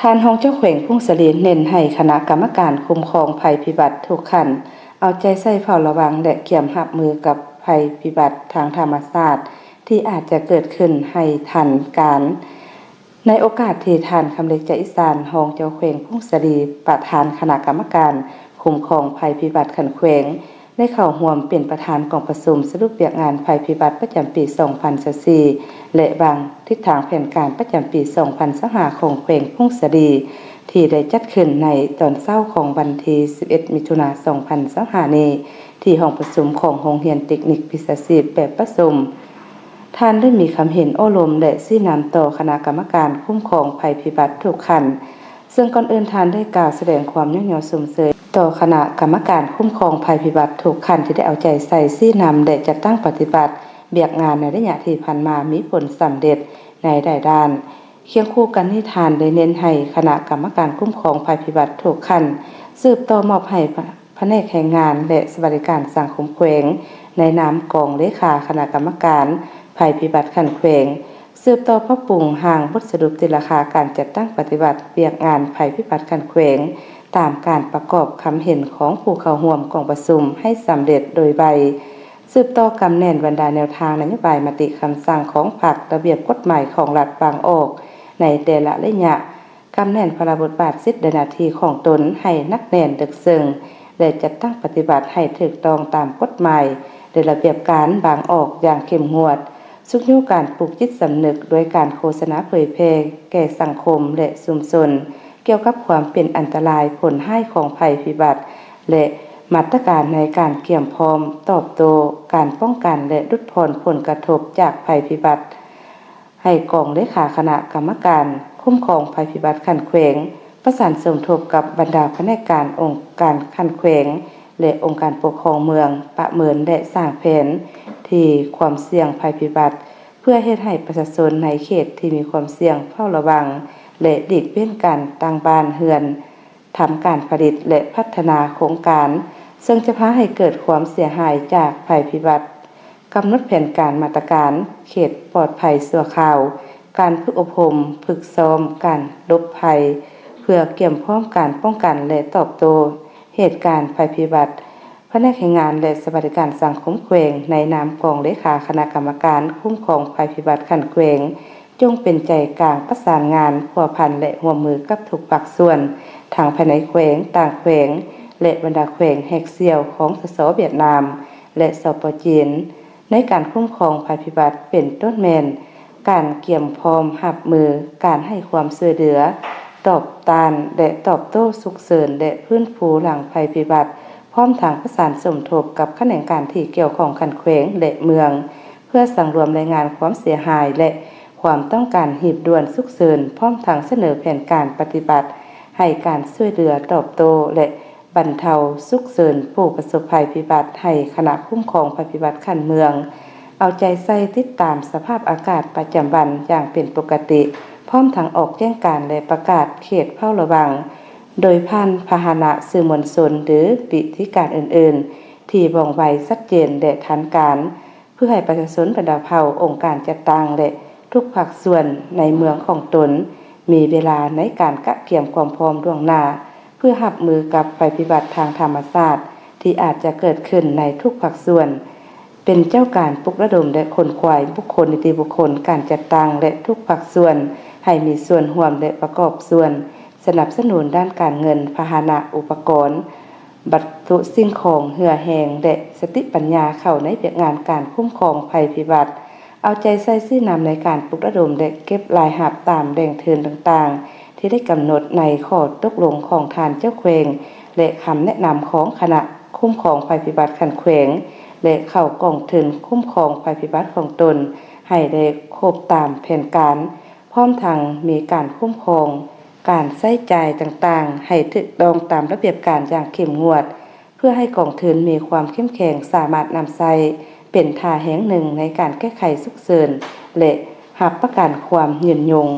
ທ່ານຮອງເຈົ້າແຂວງຜົ້ງສາລີເນັ້ນໃຫ້ຄະນະກຳມະການຄຸ້ມຄອງໄພພິບັດທຸກຂັ້ນ ເອົາໃຈໃສ່ເຝົ້າລະວັງ ແລະ ກຽມຮັບມືກັບໄພພິບັດທາງທຳມະຊາດທີ່ອາດຈະເກີດຂຶ້ນໃຫ້ທັນການ. ໃນໂອກາດທີ່ທ່ານ ຄຳເລັກ ຈະອິສານ ຮອງເຈົ້າແຂວງຜົ້ງສາລີ ປະທານຄະນະກຳມະການຄຸ້ມຄອງໄພພິບັດຂັ້ນແຂວງ ໄດ້ເຂົ້າຮ່ວມເປັນປະທານກອງປະຊຸມສະຫຼຸບວຽກງານໄພພິບັດປະຈຳປີສອງພັນຊາວສີ່ ແລະ ວາງທິດທາງແຜນການປະຈຳປີສອງພັນຊາວຫ້າ ຂອງແຂວງຜົ້ງສາລີ ທີ່ໄດ້ຈັດຂຶ້ນໃນຕອນເຊົ້າຂອງວັນທີສິບເອັດ ມິຖຸນາ ສອງພັນຊາວຫ້າ ນີ້ ທີ່ຫ້ອງປະຊຸມຂອງໂຮງຮຽນເຕັກນິກວິຊາຊີບແບບປະສົມ. ທ່ານໄດ້ມີຄຳເຫັນໂອ້ລົມ ແລະ ຊີ້ນຳຕໍ່ຄະນະກຳມະການຄຸ້ມຄອງໄພພິບັດທຸກຂັ້ນ, ເຊິ່ງກ່ອນອື່ນທ່ານໄດ້ກ່າວສະແດງຄວາມຍ້ອງຍໍຊົມເຊີຍຕໍ່ຄະນະກຳມະການຄຸ້ມຄອງໄພພິບັດທຸກຂັ້ນທີ່ໄດ້ເອົາໃຈໃສ່ຊີ້ນຳ ແລະ ຈັດຕັ້ງປະຕິບັດວຽກງານໃນໄລຍະທີ່ຜ່ານມາມີຜົນສຳເລັດໃນຫຼາຍດ້ານ. ຄຽງຄູ່ກັນນີ້, ທ່ານໄດ້ເນັ້ນໃຫ້ຄະນະກຳມະການຄຸ້ມຄອງໄພພິບັດທຸກຂັ້ນ ສືບຕໍ່ມອບໃຫ້ພະ ພະແນກແຮງງານ ແລະ ສະຫວັດດີການສັງຄົມແຂວງ ໃນນາມກອງເລຂາຄະນະກຳມະການໄພພິບັດຂັ້ນແຂວງ ສືບຕໍ່ປັບປຸງຮ່າງບົດສະຫຼຸບຕີລາຄາການຈັດຕັ້ງປະຕິບັດວຽກງານໄພພິບັດຂັ້ນແຂວງ ຕາມການປະກອບຄຳເຫັນຂອງຜູ້ເຂົ້າຮ່ວມກອງປະຊຸມໃຫ້ສຳເລັດໂດຍໄວ, ສືບຕໍ່ກຳແໜ້ນບັນດາແນວທາງນະໂຍບາຍມະຕິຄຳສັ່ງຂອງພັກ, ລະບຽບກົດໝາຍຂອງລັດວາງອອກໃນແຕ່ລະໄລຍະ, ກຳແໜ້ນພາລະບົດບາດສິດ ແລະ ໜ້າທີ່ຂອງຕົນໃຫ້ໜັກແໜ້ນເລິກເຊິ່ງ ແລະ ຈັດຕັ້ງປະຕິບັດໃຫ້ຖືກຕ້ອງຕາມກົດໝາຍ ແລະ ລະບຽບການວາງອອກຢ່າງເຂັ້ມງວດ, ຊຸກຍູ້ການປູກຈິດສຳນຶກດ້ວຍການໂຄສະນາເຜີຍແຜ່ແກ່ສັງຄົມ ແລະ ຊຸມຊົນ ກ່ຽວກັບຄວາມເປັນອັນຕະລາຍຜົນຮ້າຍຂອງໄພພິບັດ ແລະ ມາດຕະການໃນການກຽມພ້ອມຕອບໂຕ້, ການປ້ອງກັນ ແລະ ຫຼຸດຜ່ອນຜົນກະທົບຈາກໄພພິບັດ. ໃຫ້ກອງເລຂາຄະນະກຳມະການຄຸ້ມຄອງໄພພິບັດຂັ້ນແຂວງ ປະສານສົມທົບກັບບັນດາພະແນກການອົງການຂັ້ນແຂວງ ແລະ ອົງການປົກຄອງເມືອງ ປະເມີນ ແລະ ສ້າງແຜນທີ່ຄວາມສ່ຽງໄພພິບັດ ເພື່ອເຮັດໃຫ້ປະຊາຊົນໃນເຂດທີ່ມີຄວາມສ່ຽງເຝົ້າລະວັງ ແລະ ຫຼີກເວັ້ນການຕັ້ງບ້ານເຮືອນ, ທຳການຜະລິດ ແລະ ພັດທະນາໂຄງການ ເຊິ່ງຈະພາໃຫ້ເກີດຄວາມເສຍຫາຍຈາກໄພພິບັດ, ກຳນົດແຜນການມາດຕະການເຂດປອດໄພຊົ່ວຄາວ, ການຝຶກອົບຮົມ, ຝຶກຊ້ອມການຫຼົບໄພ ເພື່ອກຽມພ້ອມການປ້ອງກັນ ແລະ ຕອບໂຕ້ເຫດການໄພພິບັດ. ພະແນກແຮງງານ ແລະ ສະຫວັດດີການສັງຄົມແຂວງ ໃນນາມກອງເລຂາຄະນະກຳມະການຄຸ້ມຄອງໄພພິບັດຂັ້ນແຂວງ ຈົ່ງເປັນໃຈກາງປະສານງານພົວພັນ ແລະ ຮ່ວມມືກັບທຸກພາກສ່ວນ ທັງພາຍໃນແຂວງ, ຕ່າງແຂວງ ແລະ ບັນດາແຂວງແຮກສ່ຽວຂອງ ສສ ຫວຽດນາມ ແລະ ສປ ຈີນ ໃນການຄຸ້ມຄອງໄພພິບັດ ເປັນຕົ້ນແມ່ນ ການກຽມພ້ອມຮັບມື, ການໃຫ້ຄວາມຊ່ວຍເຫຼືອ, ຕອບຕ້ານ ແລະ ຕອບໂຕ້ສຸກເສີນ ແລະ ຟື້ນຟູຫຼັງໄພພິບັດ, ພ້ອມທັງປະສານສົມທົບກັບຂະແໜງການທີ່ກ່ຽວຂ້ອງຂັ້ນແຂວງ ແລະ ເມືອງ ເພື່ອສັງລວມລາຍງານຄວາມເສຍຫາຍ ແລະ ຄວາມຕ້ອງການຮີບດ່ວນສຸກເສີນ, ພ້ອມທັງສະເໜີແຜນການປະຕິບັດໃຫ້ການຊ່ວຍເຫຼືອຕອບໂຕ້ ແລະ ບັນເທົາສຸກເສີນຜູ້ປະສົບໄພພິບັດ ໃຫ້ຄະນະຄຸ້ມຄອງໄພພິບັດຂັ້ນເມືອງ ເອົາໃຈໃສ່ຕິດຕາມສະພາບອາກາດປະຈຳວັນຢ່າງເປັນປົກກະຕິ, ພ້ອມທັງອອກແຈ້ງການ ແລະ ປະກາດເຂດເຝົ້າລະວັງ ໂດຍຜ່ານພາຫະນະສື່ມວນຊົນ ຫຼື ວິທີການອື່ນໆ ທີ່ວ່ອງໄວ, ຊັດເຈນ ແລະ ທັນການ, ເພື່ອໃຫ້ປະຊາຊົນບັນດາເຜົ່າ, ອົງການຈັດຕັ້ງ ແລະ ທຸກພາກສ່ວນໃນເມືອງຂອງຕົນ ມີເວລາໃນການກະກຽມຄວາມພ້ອມລ່ວງໜ້າ ເພື່ອຮັບມືກັບໄພພິບັດທາງທຳມະຊາດທີ່ອາດຈະເກີດຂຶ້ນໃນທຸກພາກສ່ວນ, ເປັນເຈົ້າການປຸກລະດົມ ແລະ ຂົນຂວາຍບຸກຄົນ, ນິຕິບຸກຄົນ, ການຈັດຕັ້ງ ແລະ ທຸກພາກສ່ວນ ໃຫ້ມີສ່ວນຮ່ວມ ແລະ ປະກອບສ່ວນສະໜັບສະໜູນດ້ານການເງິນ, ພາຫະນະ, ອຸປະກອນ, ວັດຖຸສິ່ງຂອງ, ເຫື່ອແຮງ ແລະ ສະຕິປັນຍາເຂົ້າໃນວຽກງານການຄຸ້ມຄອງໄພພິບັດ, ເອົາໃຈໃສ່ຊີ້ນຳໃນການປຸກລະດົມ ແລະ ເກັບລາຍຮັບຕາມແຫຼ່ງທຶນຕ່າງໆ ທີ່ໄດ້ກຳນົດໃນຂໍ້ຕົກລົງຂອງທ່ານເຈົ້າແຂວງ ແລະ ຄຳແນະນຳຂອງຄະນະຄຸ້ມຄອງໄພພິບັດຂັ້ນແຂວງ ແລະ ເຂົ້າກອງທຶນຄຸ້ມຄອງໄພພິບັດຂອງຕົນ ໃຫ້ໄດ້ຄົບຕາມແຜນການ, ພ້ອມທັງມີການຄຸ້ມຄອງ ການໃຊ້ຈ່າຍຕ່າງໆ ໃຫ້ຖືກຕ້ອງຕາມລະບຽບການຢ່າງເຂັ້ມງວດ, ເພື່ອໃຫ້ກອງທຶນມີຄວາມເຂັ້ມແຂງ, ສາມາດນຳໃຊ້ເປັນທ່າແຮງໜຶ່ງໃນການແກ້ໄຂສຸກເສີນ ແລະ ຮັບປະກັນຄວາມຍືນຍົງ.